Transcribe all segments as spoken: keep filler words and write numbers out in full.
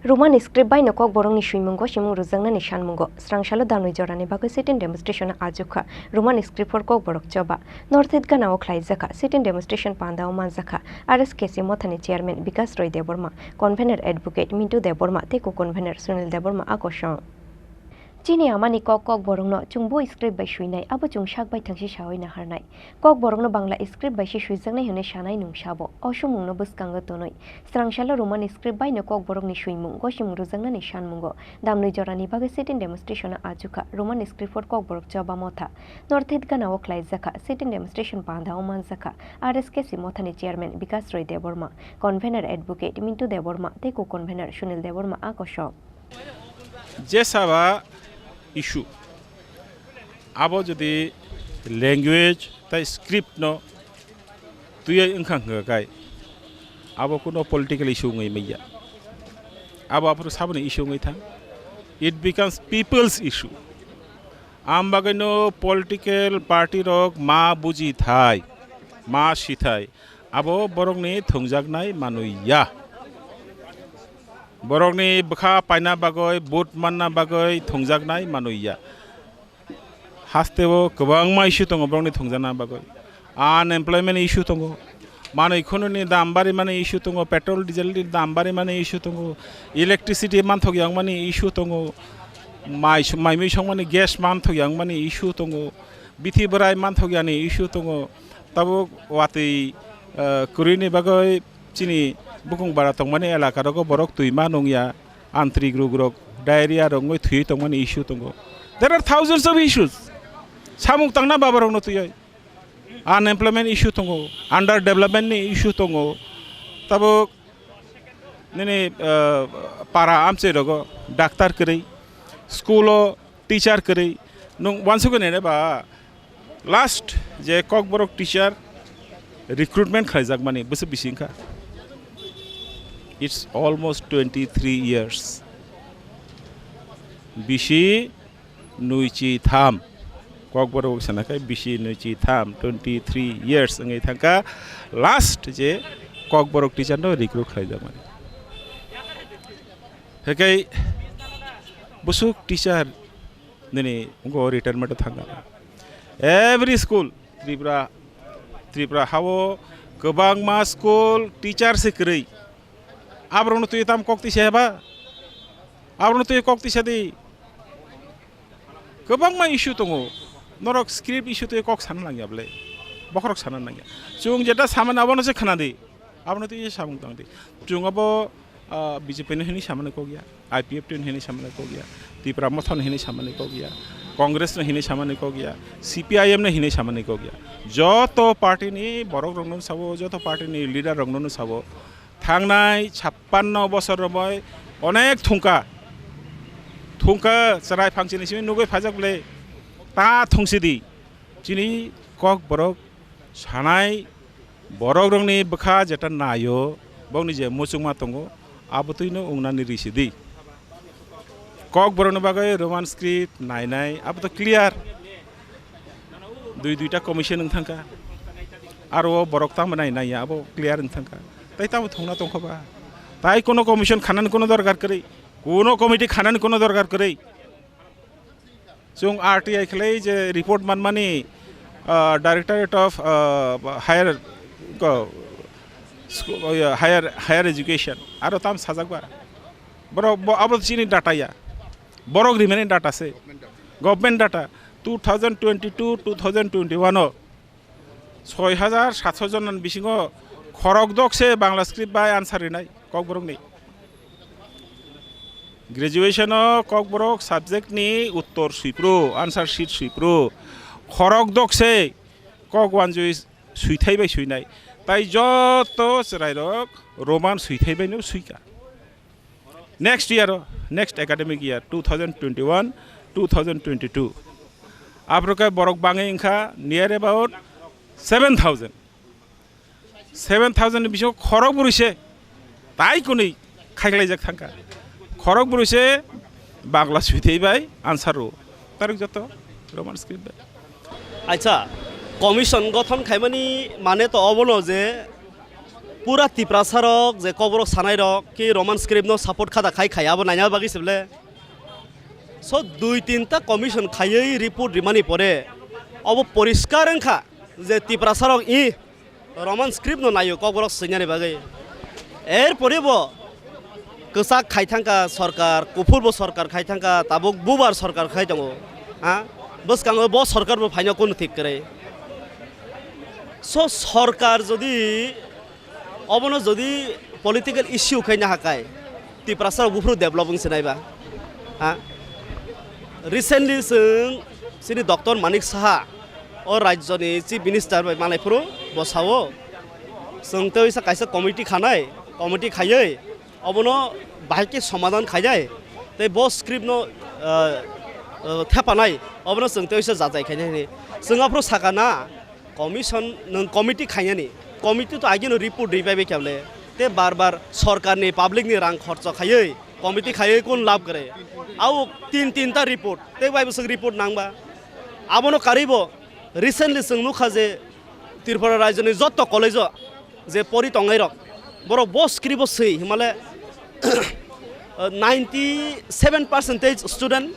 Roman script bai no Kokborokni swimung gosimung rwjaknani sanmungo srangsalo damnwi jorani bagwi sit-in demonstration achukha Roman script for Kokborok choba. North East ganao khlaijakha sit-in demonstration pandao manjakha R S K C mothani chairman Bikas Roy Debbarma, convener advocate Mintu Debbarma tei co-convener Sunil Debbarma a kosong. Chini amani kok Kokborokno chwng bo script bai swinai, abo chwng sak bai thangsi sawi naharnai. Kokborokno Bangla script bai se swijaknai hwnwi sanai nwng sabo. O swngmungno bwskango tonwi, srangsalo Roman script bai no Kokborokni swimung gosimung rwjaknani sanmungo damnwi jorani bagwi sit-in demonstration achukha Roman script for Kokborok choba motha. North East ganao khlaijakha sit-in demonstration pandao manjakha R S K C mothani chairman Bikas Roy Debbarma, convener advocate Mintu Debbarma tei co-convener Sunil Debbarma a kosong. Jesa ba issue. Abo jodi language tai script no tuya wngkha hwnkha kai, abo kuno political issue wngwi manya. Abo aphuru saboni issue wngwi thang. It becomes people's issue. Am bagwino political party rok ma buji thai, ma si thai. Abo borokni thwngjaknai manwi ya. Borokni bwkha paina bagwi, vote manna bagwi thwngjaknai manwi ya. Hasteo kwbangma issue tongo borokni thwngjakna bagwi. Unemployment issue tongo, manwi khununi dam barimani issue tongo, petrol diesel ni dam barimani issue tongo, electricity manthok yangmani issue tongo, mai, mai mui songmani gas manthok yangmani issue tongo, bithi bwrai manthok yani issue tongo, tabuk watwi, eh, kwrwini bagwi chini bukung bara tongmani elaka rogo borok twi ma nungya, antrik ruk rok, diarrhea rok wngwi thwiwi tongmani issue tongo. There are thousands of issues. Samung tangna baba rokno twiwi. Unemployment issue tongo, under development ni issue tongo. Tabuk nini, eh, para amchai rogo doctor kwrwi, school o teacher kwrwi, nwng wansugwi nene ba last je Kokborok teacher recruitment khlaijakmani bwswk bisi wngkha? It's almost twenty three years. Bisi nwichi tham. Kokborok sana khai bisi nwichi tham, twenty three years wngwi thangkha last je Kokborok teacher no recruit khlaijakmani. Hekai bwswk teacher nini ngo retirement thangkha. Every school Tripura, Tripura hao kwbangma school teacher se kwrwi. Aborokno twi tam kok tisa ba? Aborokno twi kok tisa di. Kwbangma issue tongo. Norok script issue twi kok sana nangya bwle. Bokhorok sana nangya. Chwng jeta samani abono se khna di. Abono twi samung tang di. Chwng abo, ah, B J P no hini samani kok ya. I P F T no hini samani kok ya. Tipra Motha no hini samani kok ya. Congress no hini samani kok ya. C P I M no hini samani kok ya. Joto party ni borok rokno sabo, joto party ni leader rokno sabo. Thangnai chappanno bosor romoi onek thungkha. Thungkha chwrai phangchini simi nugui phajak bwle. Ta thungsidi. Chini Kokborok sanai borok rokni bwkha jeta naio, bokni je muchungma tongo, abotwino wngnani risidi. Kokborokni bagwi Roman script nainai, abo to clear. Dui duita commission wng thangkha. Aro o borok tamo nai naiya, abo clear wng thangkha. Tai tamo thungna tongkha ba? Tai kono commission khanani kono dorkar kwrwi, kono committee khanani kono dorkar kwrwi. Chwng R T I khlai je report manmani, ah, Directorate of, ah, Higher, ko, sku-, oh, yeah, Higher, Higher Education, aro tam sajak ba? Borok bo, abo chini data ya. Borok rimani data se. Government data. Two thousand twenty-two, two thousand twenty-one o soi hajar satso jonan bisingo khorok dok se Bangla script bai answer rinai Kokborokni. Graduation o Kokborok subject ni uttor suipro, answer sheet suipro. Khorok dok se Kok wanjui suithai bai suinai. Tai joto chwrairok Roman suithai bai no suika. Next year o, next academic year, two thousand twenty-one, two thousand twenty-two. Aphuru khe borok bangwi wngkha near about seven thousand. Seven thousand ni bisingo khorok bwrwi se tai kwnwi khaiklaijak thangkha. Khorok bwrwi se Bangla suithai bai answer o. Tarwk joto Roman script bai. Acha, commission gothon khaimani mane to obono je Pura Tiprasa rok je Kokborok sanai rok ki Roman script no support khada khai khai abo naina bagwi se bole. So dui tinta commission khaiwi report rimani pore obo poriskar wngkha je Tiprasa rok i Roman script no naio Kokborok swinani bagwi. Er pore bo kwchak khai thangkha sorkar, kuphur bo sorkar khai thangkha, tabuk bubar sorkar khai tongo. Ha? Bwskango bo sorkar bo phaina kunu thik kwrwi. So sorkar jodi obono jodi political issue khai nahakai, Tiprasa rok buphuru develop wngse naiba. Ha? Recently chwng chini Doctor Manik Saha o rajyoni chief minister bai malai phuru bo sao. Chwng tei sa kaisa committee khanai, committee khaiwi obono bahai khe somadhan khainai tei bo script no, ah, ah, thepanai obono chwng tei sa jajai khainai hwnwi. Chwng aphuru saka na commission nwng committee khainani, committee to ageno report ri bai bai kable tei bar bar sorkar ni public ni rang khorcho khaiwi committee khaiwi kun lab kwrwi. Au tin tinta report tei bai bwswk report nangba abono karwi bo recently chwng nukha je Tripura rajyoni jotto college o je pori tongnai rok, borok bo script o swi himale ninety seven percentage student,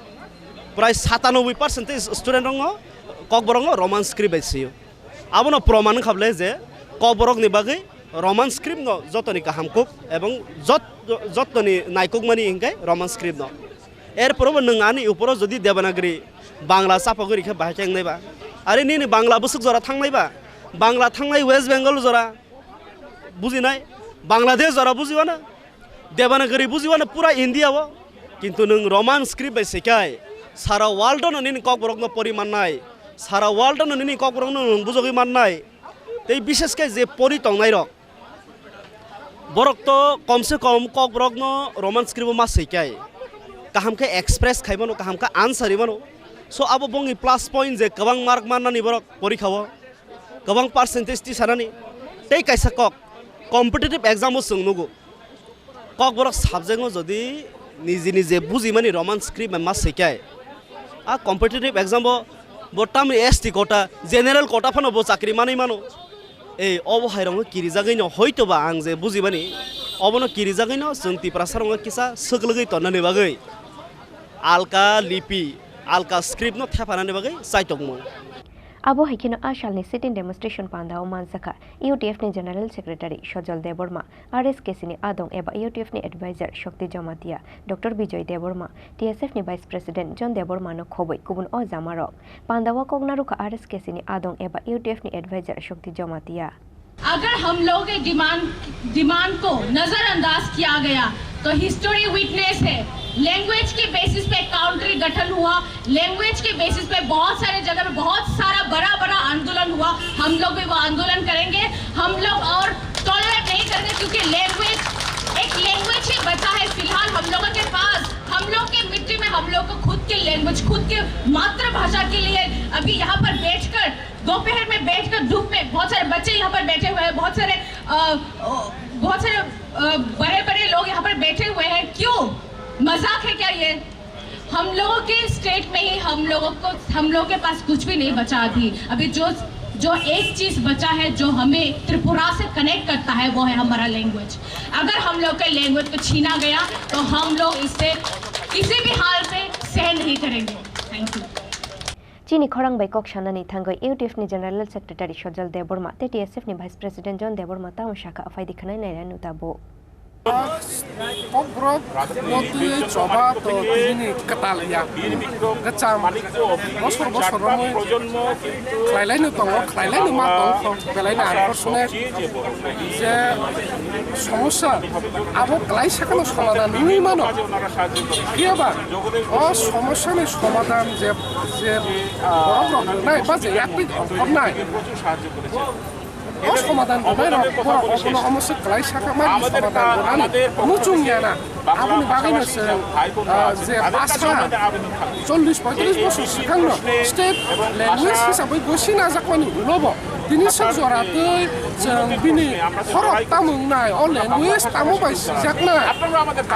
prai satanoboi percentage student rokno Kokborokno Roman script bai sio. Abono proman wngkha bole je Kokborokni bagwi Roman script no jotoni kaham kuk ebong jot-, jotoni naikukmani hinkhe Roman script no. Erpore bo nwng ani uporo jodi Devanagari Bangla chapagwi rikhe bahai khe wngnai ba? Are nini Bangla bwswk jora thangnai ba? Bangla thangnai West Bengal jora bujinai, Bangladesh jora bujiwano, Devanagari bujiwano pura India o. Kintu nwng Roman script bai swikai sara world no nini Kokborokno pori mannai, sara world no nini Kokborokno nwng bujogwi mannai. Tei bishesh khe je pori tongnai rok, borok to komse kom Kokborokno Roman script o ma swikai, kaham khe express khai mano, kaham khe answer ri mano. So abo bongni plus point je kwbang mark mannani borok porikha o, kwbang percentage tisanani. Tei kaisa kok, competitive exam o chwng nugo. Kokborok subject o jodi niji niji bujimani Roman script bai ma swikai, a competitive exam o bo tamni S T quota, general quota phano bo chakri manwi mano. Ei obo hai rokno kirijagwi no hoito ba ang je bujimani obono kirijagwi no chwng Tiprasa rokno kisa swklwgwi tonnani bagwi alka lipi, alka script no thepanani bagwi chaitokmung. Abo hai kheno a salni sit-in demonstration pandao manjakha U T F ni General Secretary Sojol Debbarma, R S K C ni adong eba U T F ni advisor Shakti Jamatia, Doctor Bijoy Debbarma, T S F ni Vice President John Debbarma no khobwi kubun o jamarok. Pandao kok narwkha R S K C ni adong eba U T F ni advisor Shakti Jamatia. अगर हम लोगों के demand demand को नजरअंदाज किया गया तो history witness है। लैंग्वेज के बेसिस पे काउंट्री गठन हुआ, लैंग्वेज के बेसिस पे बहुत सारे जगह पे बहुत सारा बड़ा बड़ा आंदोलन हुआ। हम लोग भी वो आंदोलन करेंगे। हम लोग और टॉलरेट नहीं करेंगे क्योंकि लैंग्वेज, एक लैंग्वेज ही बचा है फिलहाल हम लोगों के पास। हम लोग के मिट्टी में हम लोग को खुद के लैंग्वेज, खुद के मातृभाषा के लिए अभी यहाँ पर बैठकर दोपहर में बैठकर धूप में, बहुत सारे बच्चे यहाँ पर बैठे हुए हैं, बहुत सारे अ, अ, बहुत सारे अ, बड़े बड़े लोग यहाँ पर बैठे हुए हैं। क्यों, मजाक है क्या ये? हम लोगों के स्टेट में ही हम लोगों को, हम लोगों के पास कुछ भी नहीं बचा अभी। अभी जो जो एक चीज बचा है जो हमें त्रिपुरा से कनेक्ट करता है, वो है हमारा लैंग्वेज। अगर हम लोग के लैंग्वेज को छीना गया तो हम लोग इससे किसी भी हाल में सहन नहीं करेंगे। Thank you. Chini khorang bai kok sanani thangwi U T F ni General Secretary Sojal Debbarma tei T S F ni Vice President John Debbarma tamo sakha, phaidi khwnai nainai nuta bo. Kokborok no twi choba to tini kwtal ya. Kwcham bosor bosor romwi khlailai no tongo, khlailai no ma tong kho, belai no unfortunate je somosya abo kwlai sakano somadan wngwi mano. Phiya ba o somosyani somadan je, je borok rok rwnai ba je yakri ongkhornai, o somadan rwnai rok borok obono omo se kwlai sakha mani somadan rwnani muchung ya na. Aboni bagwi no chwng, ah, je basa chollish poitrish bosor swkang no state language hisabwi bo sinajakmani ulo bo tini sok jora twi chwng bini khorok tamo wngnai, o language tamo bai sijaknai,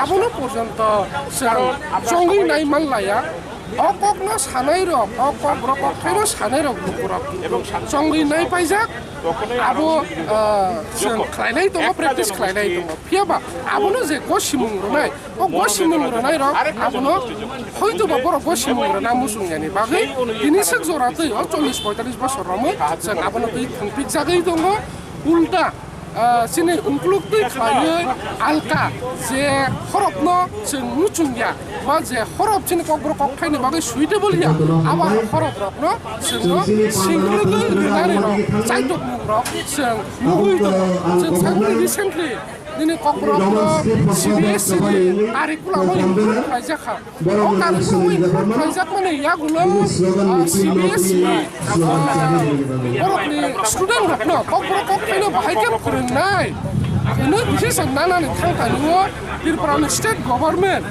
abono porjonto chwng chongwi nai manlaiya. O kokno sanairok, o kokborok kokthaino sanairok lukurok chongwi nai paijak. Abo, ah, chwng khlailai tongo, practice khlailai tongo. Phiya ba abono je gosimung rwnai, o gosimung rwnai rok abono hoito ba borok gosimung rwna muchung yani bagwi tini swk jora twi o chollish poitalis bosor romwi chwng abono twi thwngpik jagwi tongo. Ulta, ah, chini ungkuluk twi khlaiwi alka je horokno chwng muchung ya. Ba je horop chini kokborok kokthaini bagwi suitable ya, abo horop rokno chwngno singrwgwi rwnani rok, chaitokmung rok chwng nugwi tongo. Chwng sakni recently nini kokborokno C B S E ni curriculum o include khlaijakha. O curriculum o include khlaijakmani yagulo, ah, C B S E ni, ah, borokni student rokno kokborok kokthaino bahai khe phwrwngnai hwnwi decision nanani thang thani o Tripura ni state government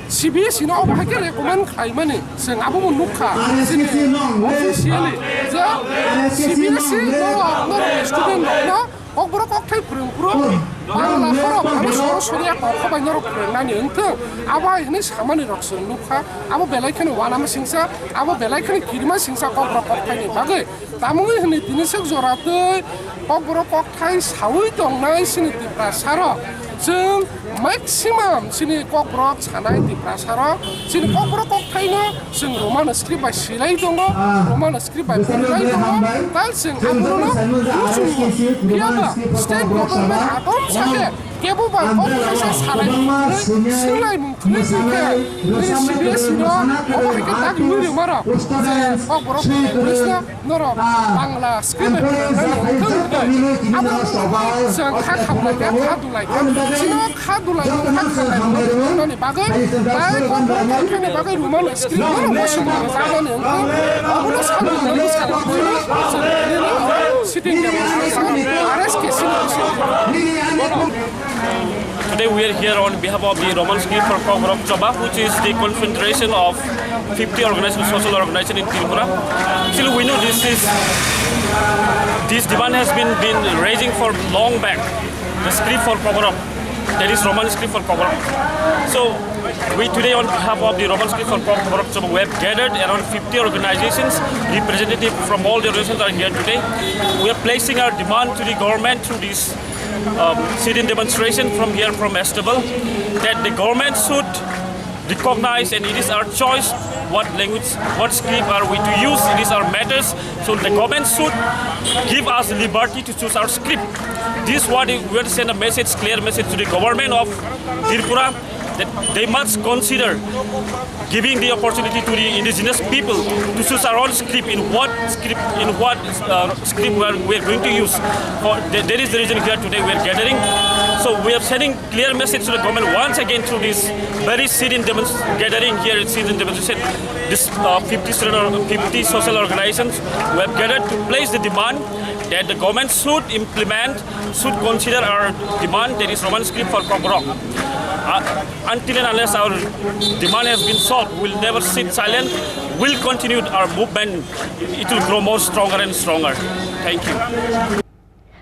C B S E no obo hai khe recommend khlaimani chwng abo bo nukha chini officially je C B S E no norok student rokno kokborok kokthai phwrwng phuru Bangla horok abo soro soriya kokha bai norok phwrwngnani wngthwng abo hai hwnwi samani rok chwng nukha. Abo belai kheno uanama singsa, abo belai kheno kirima singsa kokborok kokthaini bagwi. Tamungwi hwnwi tini swk jora twi kokborok kokthai saui tongnai chini Tiprasarok. Chwng maximum chini kokborok sanai Tiprasarok chini kokborok kokthaino chwng Roman script bai silai tongo, Roman script bai phurilai tongo. Tai chwng abono muchungo. Phiya ba state government atom sake kebo bai kok kaisa salai mung khwnwi, swnglaimung khwnwi tongkhe, nini C B S E no obo hai khe dagwi rwma rok je kokborok English no norok Bangla script bai phwrwngna nang thung hwnwi abo chwng kha khamlai kha, kha dulai kha. Chini o kha dulai mung, kha khamlai mung wngmani bagwi tai kokborok kokthai ni bagwi Roman script no bo swngmung rwjakmani wngkha. Obono sakni bagwi sakni bagwi chwng nini sitting table R S K C ni bisingo. Today we are here on behalf of the Roman Script for Kokborok Choba, which is the confederation of fifty organization, social organization in Tripura. Actually, we know this is, this demand has been, been raising for long back, the script for Kokborok, that is Roman script for Kokborok. So, we today on behalf of the Roman Script for Kokborok Choba, we have gathered around fifty organizations, representatives from all the organizations are here today. We are placing our demand to the government through this um, sit-in demonstration from here from Astebal, that the government should recognize, and it is our choice what language, what script are we to use, it is our matters. So the government should give us liberty to choose our script. This what we want to send a message, clear message to the government of Tripura that they must consider giving the opportunity to the indigenous people to choose our own script, in what script, in what uh, script we are, we are going to use. For th- that is the reason here today we are gathering. So we are sending clear message to the government once again through this very sit-in demonst- gathering here, sit-in demonstration. This uh, fifty, student or fifty social organizations we have gathered to place the demand that the government should implement, should consider our demand, that is Roman script for Kokborok. Uh, until and unless our demand has been solved, we'll never sit silent. We'll continue our movement. It will grow more stronger and stronger. Thank you.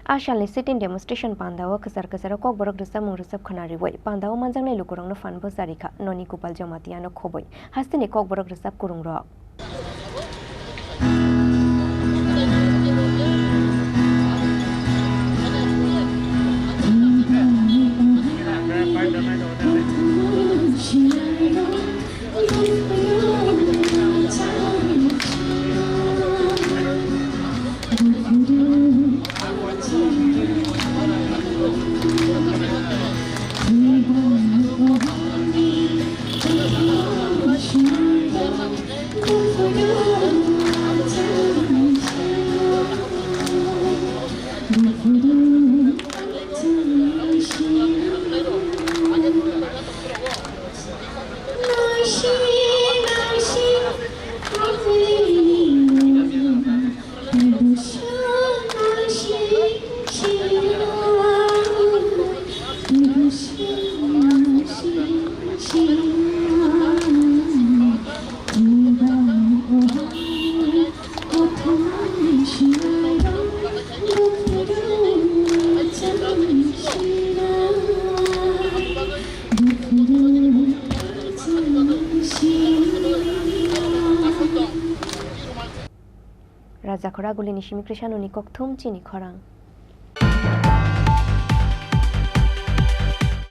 A salni sit-in demonstration pandao kwchar kwcharo kokborok rwchapmung rwchap khwna riwi pandao manjaknai lukurokno phan bo charikha noni Gopal Jamatia no khobwi hasteni kokborok rwchap kwrwngrok. Raguli ni simi Krisano ni kokthum chini khorang.